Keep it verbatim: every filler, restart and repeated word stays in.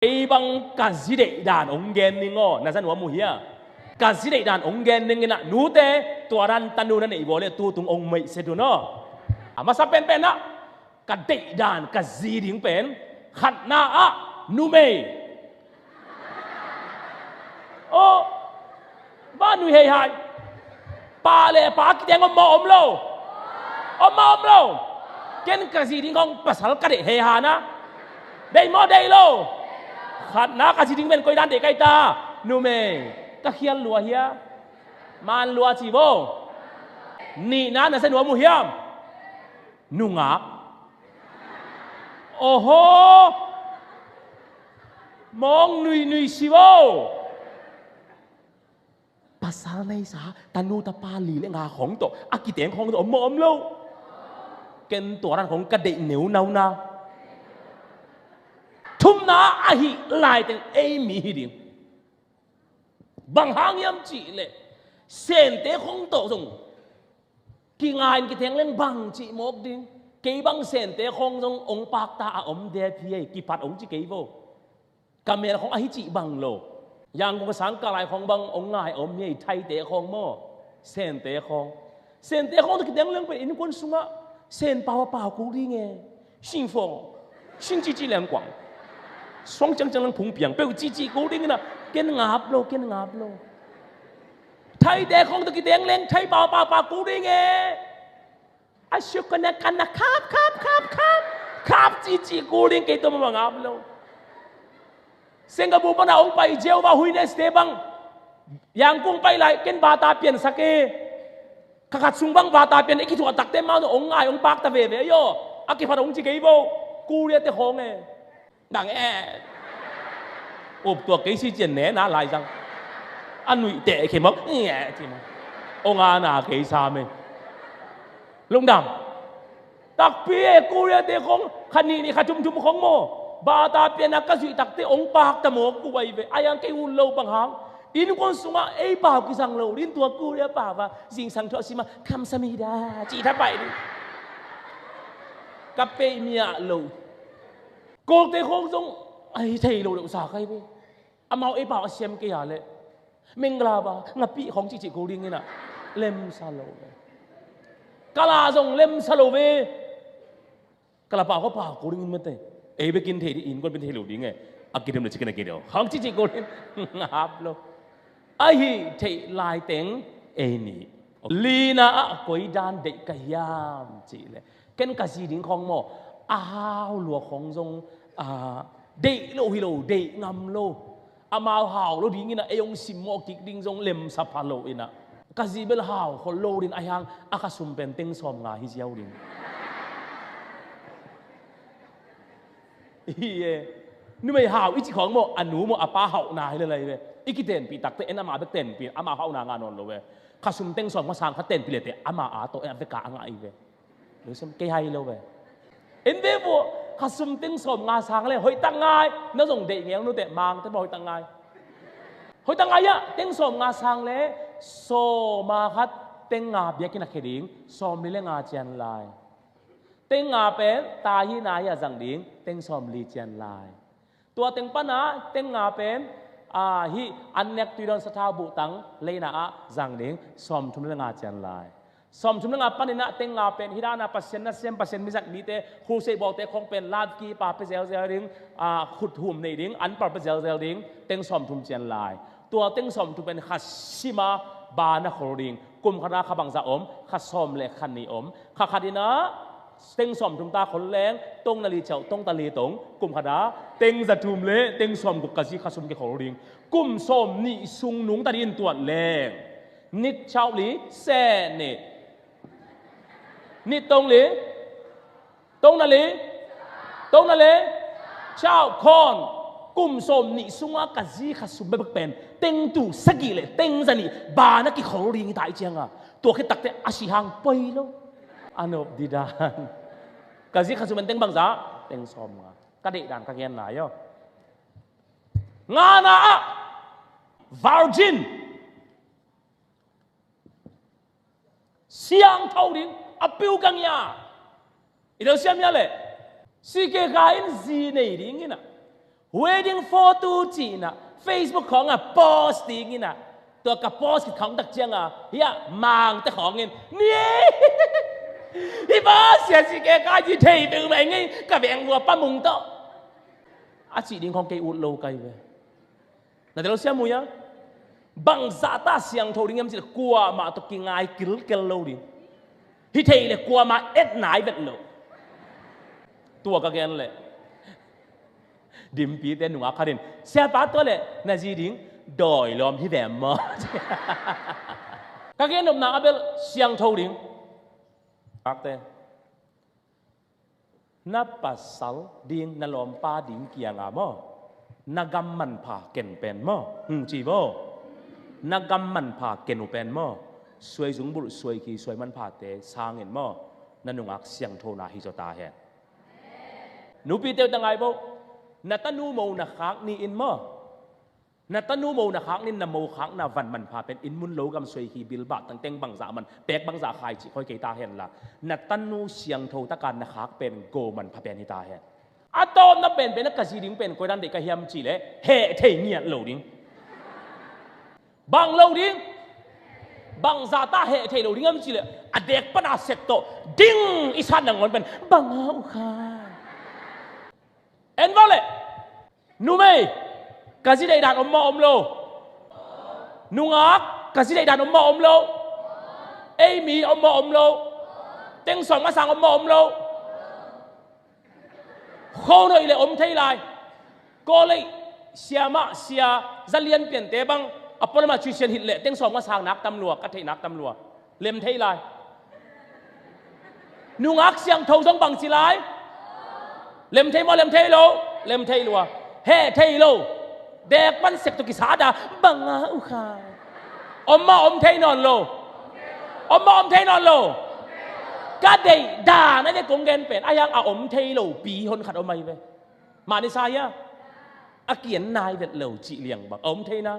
Ei bang ka zi deih dan ong gen ning aw, na za nuam uh hia? Ka zi deih dan ong gen ning inah, nute, tua dan tanu na neih vua le tutung ong meih se dun aw. A masa penpen ah ka deih dan ka zi ding pen, khatna ah numei. Aw, bang nui hei hai. Pa le pa kiteng om maw om lo? Om maw om lo? Ken ka zi ding khong pasal ka deih hei hana. Deih maw deih lo? Khatna ka zi ding pen koi dan deih kai ta? Numei. Ka khial lua hia? Man lua ci vo. Nihna na za nuam uh hiam? Nungak. Oho. Mawng nuinui si vo. Pasal neisa tanu tapa li le nga khong tawh a kiteng khong tawh om maw om lo? Ken tua dan khong ka deih neu nauna. Thumna ahih laiteng ei mi hi ding. Bang hang hiam cih leh Sente khong tawh zong kingai in kiteng leng bang cih mawk ding. Kei bang Sente khong zong ong pakta a om dep hi ei, kipat ong ci kei vo. Ka mel khong ahi cih bang lo. Yangon ka sang ka lai khong bang ong ngai om hi ei, Thaite khong maw, Sente khong. Sente khong tawh kiteng leng pen innkuan sungah Sen pau a pau kul ding e. Sing fong, sing cici leng kuang, suang ciangciang leng phung piang peuh cici kul ding inah, ken ngap lo, ken ngap lo. Thaite khong tawh kiteng leng Thai pau a pau pau kul ding e. A suk kana kana khap khap khap khap khap cici kul ding, kei tua mah ngap lo. Singapore pana ong pai Jehovah Witness te bang Yangon pai lai ken bata piansak e. Kha khat sung bang bata pian e, kithuah takte mau ong ngai ong pakta veve aw. A kiphat ong ci kei vo. Korea te khong e. Dang e. Up tua kei si cian ne na lai zang. A nuih teh khe mawk e ci mawk. Ong a na kei sa me. Lungdam. Takpi e, Korea te khong kha nih nih kha thum thum khong maw, bata pian a ka zuih takte ong pakta mawk uh ai ve. A yang kei un lo bang hang. Innkuan sungah ei pau kisang lo ding, tua Korea pau a zingsang thuah sima kamsamida cih thapai ding. Ka peih miah lo. Kawlte khong zong ahi thei lo deuh sa kai ve. Amau ei pau a siam kei a leh Mengla ba ngapih khong cihcih kul ding inah, lemsa lo ve. Kala zong lemsa lo ve. Kala pau kha pau kul ding in mate. Ei bekin thei ding, innkuan ben thei lo ding e. A kidem le cikin a kidem khong cihcih kul ding. Ngap lo. Ahi theih laiteng ei nih. Lina ah koi dan deih ka hiam cih leh, ken ka zi ding khong maw, a hau lua khong zong, a, deih lo hi lo, deih ngam lo. Amau hau lo ding inah ei ong simmawh kik ding zong lemsa pha lo inah, ka zi bel hau khol lo ding a hiang, a kha sum pen teng sawm nga hi ziau ding. Hi e. Numei hau i ci khong maw, a nu maw a pa hauhna hi le lai ve. I kitenpih takte en ama bek tenpih, ama hauhna ngah nawn lo ve. Kha sum teng sawm nga sang kha tenpih lete ama a tawh en a veka a ngah hi ve. Lungsim kei hai lo ve. En ve vo. Kha sum teng sawm nga sang le hoih tak ngai. Na zong deih ngel nute, Mangte maw hoih tak ngai. Hoih tak ngai ah, teng sawm nga sang le sawm a khat teng nga biakinn a khia ding, sawm li le nga cian lai. Teng nga pen ta hi na hi a zang ding, teng sawm li cian lai. Tua teng pana teng nga pen, a, hih an nek tuidawn sathau buhtang leina ah zang ding, sawm thum le nga cian lai. Sawm thum le nga panin ah teng nga pen hih dana Pasian nasem, Pasian mizat mite, khusei bawlte khong pen latki pa pia zelzel ding, a, khut hum nei ding, an par pia zelzel ding, teng sawm thum cian lai. Tua teng sawm thum pen kha sima ba na khol ding. Kum khata kha bangza om, kha sawm le kha nih om. Kha khatin ah teng sawm thum ta khol leng, tong na li ciau, tong ta li tong, kum khata teng za thum le teng sawm guk ka zi kha sum kikhol ding. Kum sawm nih sung nungta ding in tuat leng, nit ciau li se nih, nit tong li, tong na li, tong na li, ciau khawn, kum sawm nih sunga ka zi kha sum bekbek pen teng tu sagih le teng za nih ba na kikhol ding hi ta i cianga. Tua khit takte a si hang poi lo. A nop di dan. Ka zi kha sum pen teng bangza, teng sawm nga. Ka deih dan ka gen lai aw. Ngana ah virgin. Siangtho ding, a piu ka ngia. I lo siam hia leh, si kei kha in zi nei ding inah, Wedding photo cihna Facebook khawngah post dinginah, tua ka post khawng tak cianga hiah Mangte khawngin ni hi ba siasi ke ka hi thei beng mai ngei ka veng vua pa mung tawh a cih ding khawng kei ut lo kai ve. Na tel siam uh ia? Bangzahta siangtho ding hiam cih le kuamah tawh kingai kilkel lo ding. Hi thei le kuamah et nai vet lo. Tua ka gen leh Dimpite nungak khatin, siapa tua le na zi ding dawi lawm hi vem maw? Ka gen nopna a bel siangtho ding. Akte na pasal ding na lawmpa ding kianga maw, na gam manpha ken pen maw, hung ci maw? Na gam manpha ken uh pen maw, suai zungbulh suai khi suai manphate sangin maw, na nungak siangthona hi zaw ta hen. Nupite uh ta ngai bo. Na tanu mo na khak ni in maw, na tanu mo na khak nin na mo khakna van manpha pen inn mun lo gam suai khi bilbah tangteng bangzah man pek bangzah khai cih khoi kei ta henla, na tanu siangtho taka na khak pen go manpha pen hi ta hen. A tawpna penpen a ka zi ding pen koidan deih ka hiam cih leh heh thei ngiat lo ding. Bang lo ding? Bangzahta heh thei lo ding hiam cih leh a dek pana sek tawh ding i sat nangawn pen banga uh khai. En vau leh numei, ka zi deihdan om maw om lo? Nungak, ka zi deihdan om maw om lo? Ei mi om maw om lo? Teng sawm nga sang om maw om lo? Khonoi le om thei lai. Kawlei siamah sia zalian piante bang a polamah cuisian hit leh teng sawm nga sang nak tam lua, ka theih nak tam lua. Lem thei lai. Nungak siangtho zong bangci lai. Lem thei maw, lem thei lo? Lem thei lua. Heh thei lo. Dek pan sek tawh kisada banga uh khai. Om maw om thei nawn lo? Om maw om thei nawn lo? Ka deih dan a ve kong gen pen a hiang a om thei lo pi hon khat om ahi ve. Mah ni sa hia? A kian nai vet lo cih liang bang a om thei na.